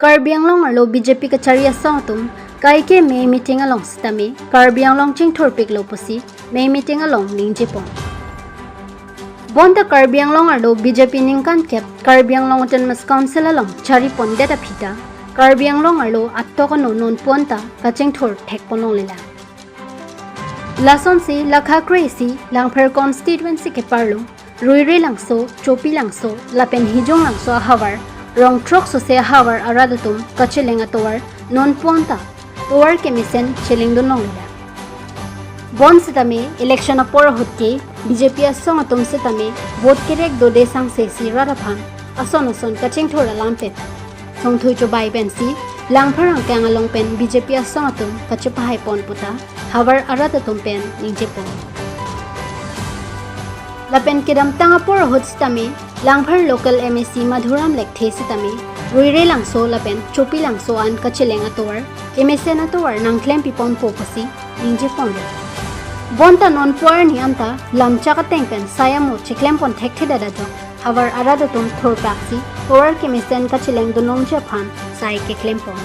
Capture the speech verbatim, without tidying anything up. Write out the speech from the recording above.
Karbi Anglong arlo B J P kachari asong atum kaike mei meeting along sitame Karbi Anglong chingthurpiklo pusi mei meeting along ningjepon. Bonta Karbi Anglong arlo B J P ningkan kep Karbi Anglong Autonomous Council along charipondet aphi ta Karbi Anglong arlo atok ano nonpu anta kachingthur thekpon longlelang. Lasonsi lakha kre-isi Langpher constituency keparlo Ruirelangso, Chopilangso lapen Hijunglangso ahavar, rong throksose ahavar arat atum kacheleng atovar nonpu anta tovar kemesen chelengdun longlelang. Bonsitame election apor ahut ke B J P asong atum sitame vote kerek dode sangse si rat aphan ason ason kachingthur alam pen songthui chobai pensi Langpher angkang along pen B J P asong atum kachepahai pon puta havar arat atum pen ningjepon. Lapen kedamtang apor ahut sitame Langpher local M A C Madhuram Lekthe sitame Ruirelangso lapen Chopilangso an kacheleng atovar kemesen atovar nangklempipon po pusi ningjeponlo. Bonta nonpu arni anta lamchak ateng pen sai amo cheklempon thekthedet ajok havar arat atum thurpaksi tovar kemesen kachelengdun longji aphan sai keklempon.